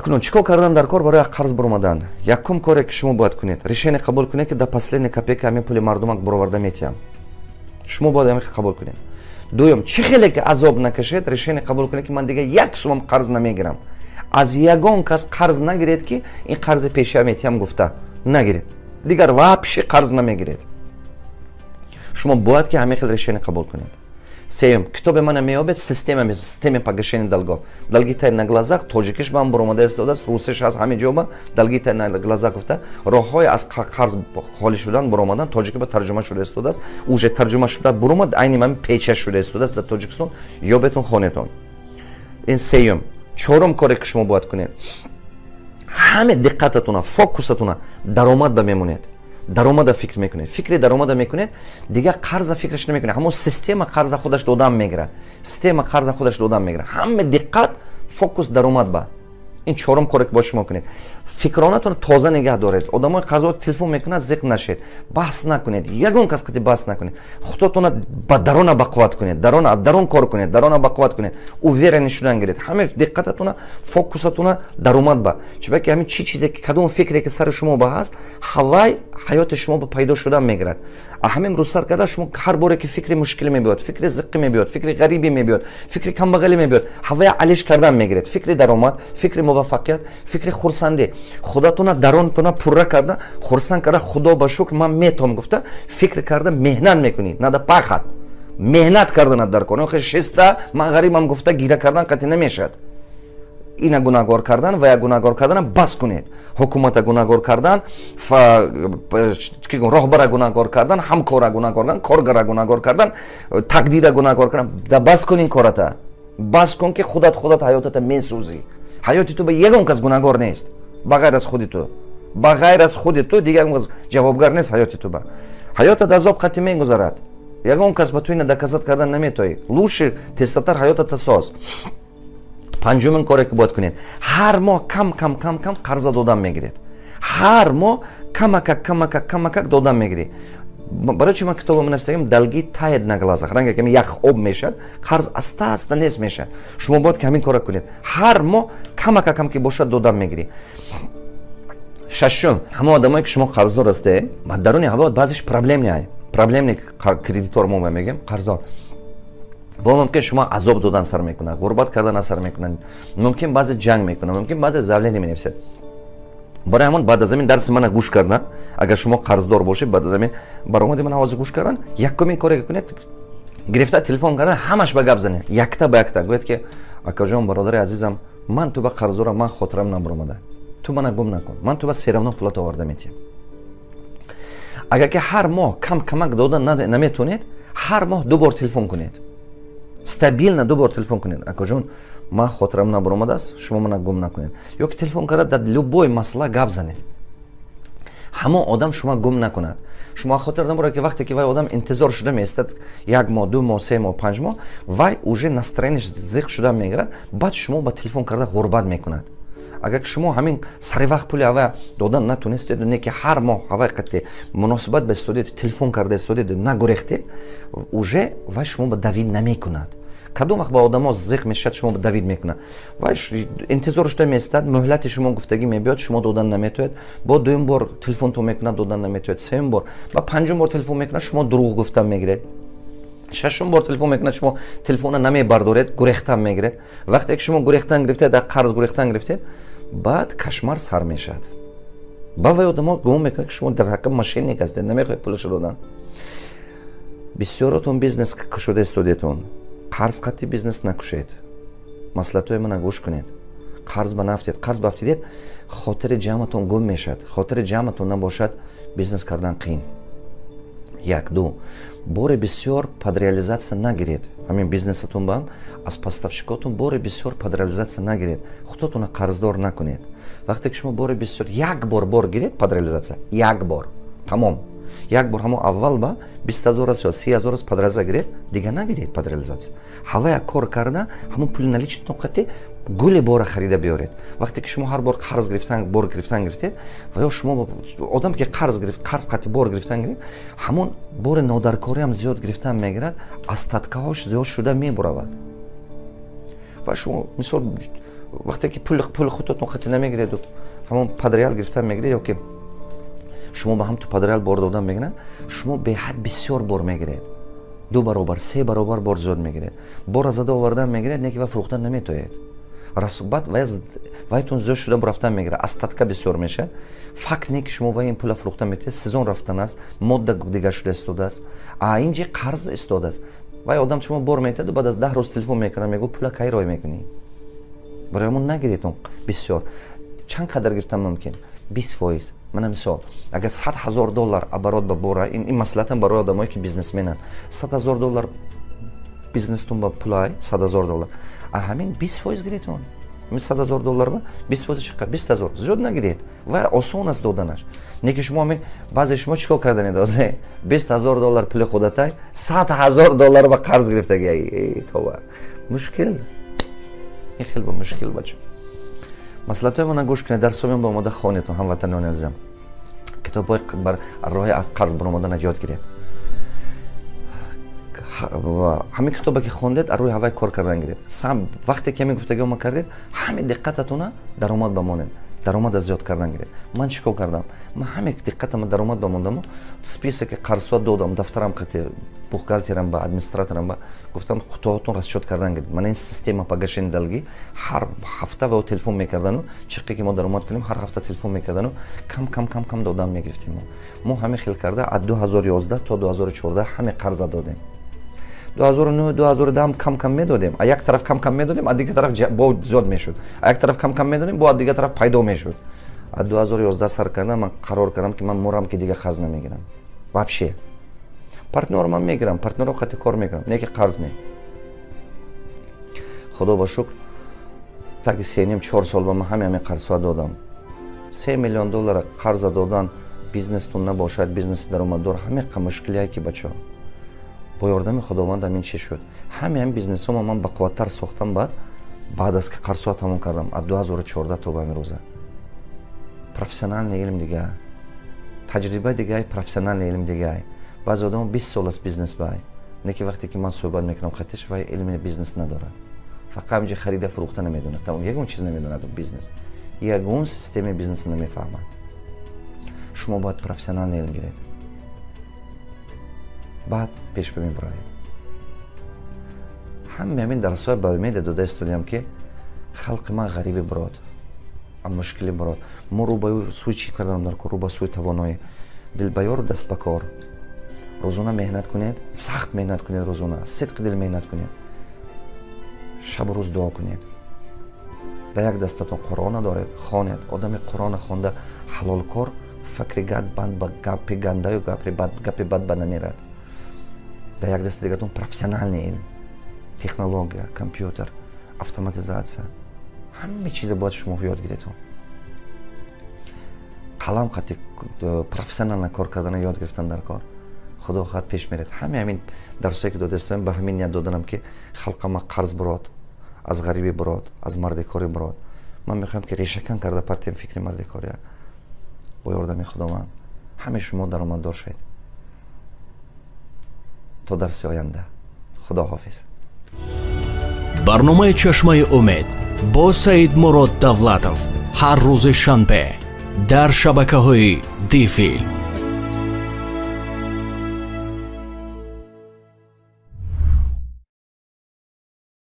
Акнун чӣ кор кардан дар кор барои қарз баромадан? Якум коре, ки шумо бояд кунед, решение қабул кунед, ки до последней копейка ҳамин пули мардумак бароварда метиҳам. Шумо бояд ҳамин қабул кунед. Дуюм, чӣ хеле ки азоб накашед, решение қабул кунед, ки ман дига як сумам қарз намегирам. Аз ягон кас қарз нагиред, ки ин қарзи пешия метиҳам гуфта нагиред. Дигар вообще қарз намегиред. Шумо бояд ки ҳамин хел решение қабул кунед. Сеюм, китоби мана меёбед, система погашения долгов, «Долги тают на глазах». Тоҷикиш ба ҳам буромада истодааст, русиш ҳаст, ҳамин ҷоба «Долги тают на глазах» гуфта, роҳҳои аз қарз холӣ шудан, буромадан, тоҷики ба тарҷума шуда истодааст, уже тарҷума шуда буромад, айни ҳамин печа шуда истодааст дар Тоҷикистон. Ёбетон, хонетон. Ин сеюм. Чорум коре, ки шумо бояд кунед: ҳаме диққататуна, фокусатуна даромад ба мемонед, даромада фикр мекунед, фикри даромада мекунед, дигар қарза фикраш намекунед. Ҳамон система қарза худаш додан мегирад, система қарза худаш додан мегирад. Ҳама диққат, фокус даромад ба. Ин чорум коре, ки бояд шумо кунед. Фикронатон тоза нигаҳ доред. Одамои қарзо телефон мекунад, зиқ нашед, баҳс накунед, ягон кас қати баҳс накунед. Худотона ба дарона бақувват кунед, дарона, аз дарон кор кунед, дарона бақувват кунед, уверенный шудан гиред. Ҳама диққататона, фокусатона даромад ба. Чунки ҳамин чӣ чизе ки, кадом фикре ки сари шумо ба ҳаст, ҳавай ҳаёти шумо ба пайдо шудан мегирад. А ҳамин рӯз сар карда, шумо ҳар боре ки фикри мушкилӣ мебиёд, фикри зиққӣ мебиёд, фикри ғарибӣ мебиёд, фикри камбағалӣ мебиёд, ҳавая алиш кардан мегиред. Фикри даромад, фикри муваффақият, фикри хурсандӣ. Худатона, даронтона пурра карда, хурсанд карда, «Худо ба шукр, ман метавом» гуфта, фикр карда, меҳнат мекунед. Надо пахать, меҳнат карданат дар кор. Шеста «ман ғарибам» гуфта гира кардан қатъи намешавад. Ина гунаҳгор кардан ва я гунаҳгор карданам бас кунед. Ҳукумата гунаҳгор кардан, роҳбара гунаҳгор кардан, ҳамкора гунаҳгор кардан, коргара гунаҳгор кардан, тақдира гунаҳгор кардан да бас кун. Ин кората бас кун, ки худат худат ҳаётата месӯзӣ. Ҳаёти ту ба ягон кас гунаҳгор нест, ба ғайр аз худи ту. Ба ғайр аз худи ту дигар ягон кас ҷавобгар нест ҳаёти ту ба. Ҳаётат азоб қатӣ мегузарад, ягон кас ба ту ина доказать кардан наметоӣ. Лучше тезтар ҳаётата соз. Панҷумин коре, ки бояд кунед: ҳар моҳ кам кам кам кам қарза додан мегиред. Ҳар моҳ камакак, камакак, камакак додан мегирӣ. Барои чи ман китобам навиштагим «Долги тают на глазах»? Ранге ками ях об мешавад, қарз аста аста нест мешавад. Шумо бояд ки ҳамин кора кунед, ҳар моҳ камакакам ки бошад, додан мегирӣ. Шашум, ҳамон одамое, ки шумо қарздор ҳастед, даруни ҳаво баъзеш проблемный, проблемный кредитор мо мегӯем, қарздор ва мумкин шумо азоб додан сар мекунад, ғурбат кардан асар мекунад, мумкин баъзе ҷанг мекунад, мумкин баъзе заявление менависад. Барои ҳамон баъд аз ҳамин дарси мана гӯш кардан, агар шумо қарздор бошед, баъд аз ҳамин баромади мана ҳозир гӯш кардан, якумин коре, ки кунед, гирифта телефон кардан, ҳамаш ба гап занед, якта ба якта гӯяд, ки акаҷон, бародари азизам, ман ту ба қарздорам, ман хотирам набаромада, ту мана гум накун, ман ту ба всё равно пулат оварда метиҳам. Агар ки ҳар моҳ кам камак додан наметонед, ҳар моҳ ду бор телефон кунед, стабильно ду бор телефон кунед: «Акаҷон, ман хотирам набаромадааст, шумо мана гум накунед». Ё ки телефон карда, дар любой масъала гап занед, ҳамон одам шумо гум накунад. Шумо хотир наборед, ки вақте ки вай одам интизор шуда меистад як моҳ, 2 моҳ, 3 моҳ, 5 моҳ, вай уже настроение ш зиқ шуда мегирад, баъд шумо ба телефон карда ғурбат мекунад. Агар ки шумо ҳамин сари вақт пули ҳавай додан натонистед, не ки ҳар моҳ ҳавай қатъи муносибат ба истодед, телефон карда истодед, нагурехтед, уже вай шумо ба давить намекунад. Кадом вақт ба одамо зиқ мешавад, шумо ба давить мекунад? Вай интизор шуда меистад, муҳлати шумо гуфтагӣ мебиёд, шумо додан наметоед, бо дуюм бор телефонтон мекунад, додан наметоед, сеюм бор ва панҷум бор телефон мекунад, шумо дурӯғ гуфтан мегиред, шашум бор телефон мекунад, шумо телефона намебардоред, гурехтан мегиред. Вақте ки шумо гурехтан гирифтед, дар қарз гурехтан гирифтед, баъд кошмар сар мешавад. Ба вай одамо гумон мекунад, ки шумо дар ҳаққи мошенник ҳастед, намехоҳед пулашо додан. Бисёротон бизнес кушода истодетон, қарз қатъи бизнес накушед. Маслиҳатҳои мана гӯш кунед, қарз ба нафтед. Қарз ба афтидед, хотири ҷамъатон гум мешавад. Хотири ҷамъатон набошад, бизнес кардан қиин. Як, ду, бори бисёр под реализация нагиред. Ҳамин бизнесатон ба аз поставщик отон бори бисёр под реализация нагиред, худотонро қарздор накунед. Вақте ки шумо бори бисёр, як бор бор гиред под реализация, як бор, тамом, як бор, ҳамон аввал ба 20 000 аст ё 30 000 аст, под реализация гиред, дигар нагиред под реализация. Ҳавая кор карда, ҳамон пули наличный тон қати гули бора харида биёред. Вақте ки шумо ҳар бор қарз гирифтан, бор гирифтан гирифтед, ва ё шумо одам ки қарз гирифт, қарз қати бор гирифтан гирифт, ҳамон бори нодаркориам зиёд гирифтан мегирад, остатка ҳош зиёд шуда мебуравад. Ва шумо мисол Вақте ки пули худтон қати намегиреду, ҳамон под реал гирифтан мегиред, ё ки шумо ба ҳам ту под реал бор додан мегиранд, шумо беҳад бисёр бор мегиред, 2 баробар, 3 баробар бор зиёд мегиред. Бора зада овардан мегиред, не ки ва фурӯхтан наметоед. Баъд вайтон зиёд шуда рафтан мегирад, остатка бисёр мешавад. Факт не ки шумо вай ин пула фурӯхтан метавед, сезон рафтан аст, модда дигар шуда истодааст, а инҷи қарз истодааст. Вай одам шумо бор метаду баъд аз 10 рӯз телефон мекунад, мегӯ: «Пула кай рой мекунӣ?» Барои ҳамон нагиред он бисёр. Чанд қадар гирифтан мумкин? 20%. Мана мисол, агар 100 000 доллар оборот ба бора, ин маслиҳатам барои одамое ки бизнесменанд, 100 000 доллар бизнестун ба пулай, 100 000 доллар, а ҳамин 20% гиретон. 100 000 доллар ба 20% чӣ қадр? 20 000. Зиёд нагиред ва осон аст доданаш. Не ки шумо ҳамин, баъзе шумо чӣ кор карданед? Озе 20 000 доллар пули худатай, 100 000 доллар ба қарз гирифтаги. Това мушкил, ин хел ба мушкил. Бача, маслиҳатҳои мана гӯш кунед, дарсҳои ба омода хонедтон. Ҳамватанони азизам, китобҳои бар роҳи аз қарз баромадана ёд гиред. Ҳамин китобе ки хондед, аз рӯи ҳавай кор кардан гиред. Вақте ки ҳамин гуфтагиҳо ма кардед, ҳамин диққататона даромад ба монед, даромада зиёд кардан гиред. Ман чӣ кор кардам? Ман ҳамин диққатама даромад ба мондаму списоки қарзҳо додам, дафтарам қати бухгалтерам ба администраторам ба гуфтам: «Худоҳотон расчёт кардан гиред, мана ин система погашения долги». Ҳар ҳафта ва телефон мекардану, чиқе ки мо даромад кунем, ҳар ҳафта телефон мекардану кам кам кам кам додам мегирифтем. Мо ҳамин хел карда аз 2011 то 2014 ҳаме қарза додем. 2009, 2010 кам кам медодем. А як тараф кам кам медодем, а дигар тараф бо зиёд мешуд, а як тараф кам кам медодем, бо аз дигар тараф пайдо мешуд. Аз 2011 сар кардам, ман қарор кардам, ки ман мурам, ки дигар қарз намегирам вообще. Партнёр ман мегирам, партнёро қати кор мекунам, не ки қарз не. Худо ба шукр, таги 3,5-4 сол ба ман ҳаме ҳамин қарзҳоа додам. 3 миллион доллара қарза додан, бизнестун набошад, бизнеси даромаддор, ҳамин мушкилие ки, бачаҳо, бо ёрдами Худованд ҳамин чӣ шуд. Ҳаме ҳамин бизнесҳома ман бақувваттар сохтам баъд аз ки қарзҳоа тамом кардам, аз 2014 то ба ҳамин рӯза. Профессиональный илм дига, таҷриба дигай, профессиональный илм дигай. Баъзе одамо 20 сол аст бизнес бай, не ки вақте ки ман суҳбат мекунам хатиш, вай илми бизнес надорад, фақат ҳаминҷа харида фурӯхта намедонад, тамом, ягон чиз намедонад бизнес, ягон системаи бизнеса намефаҳмад. Шумо бояд профессиональный илм гиред, баъд пеш мебуравед. Ҳаме ҳамин дарсҳои ба умеде дода истодиам, ки халқи ман ғариби бирод, мушкили бирод. Мо рӯ ба сӯи чӣ карданам дар кор? Рӯ ба сӯи тавоноӣ, дилбаёру даст ба кор. Рӯзона меҳнат кунед, сахт меҳнат кунед, рӯзона сидқи дил меҳнат кунед, шабу рӯз дуо кунед. Дар як дастатон Қуръона доред, хонед. Одами Қуръона хонда, ҳалолкор, фикри гап банд ба гапи гандаю гапи бад ба намерад. Дар як дасти дигатон профессиональный илм, технология, компютер, автоматизация, ҳама чиза бояд шумо ёд гиретон. Қалам қати профессионально кор кардана ёд гирифтан дар кор, худо хоҳад, пеш меред. Ҳаме ҳамин дарсое ки додаистоем, ба ҳамин ният доданам, ки халқама қарз бурод, аз ғарибӣ бурод, аз мардикорӣ бурод. Ман мехоҳам, ки решакан карда партиям фикри мардикория. Бо ёрдами Худованд ҳаме шумо даромаддор шавед. То дарси оянда, худо ҳофиз. Барномаи «Чашмаи умед» бо Саидмурод Давлатов ҳар рӯзи шанбе дар шабакаҳои Дифилм.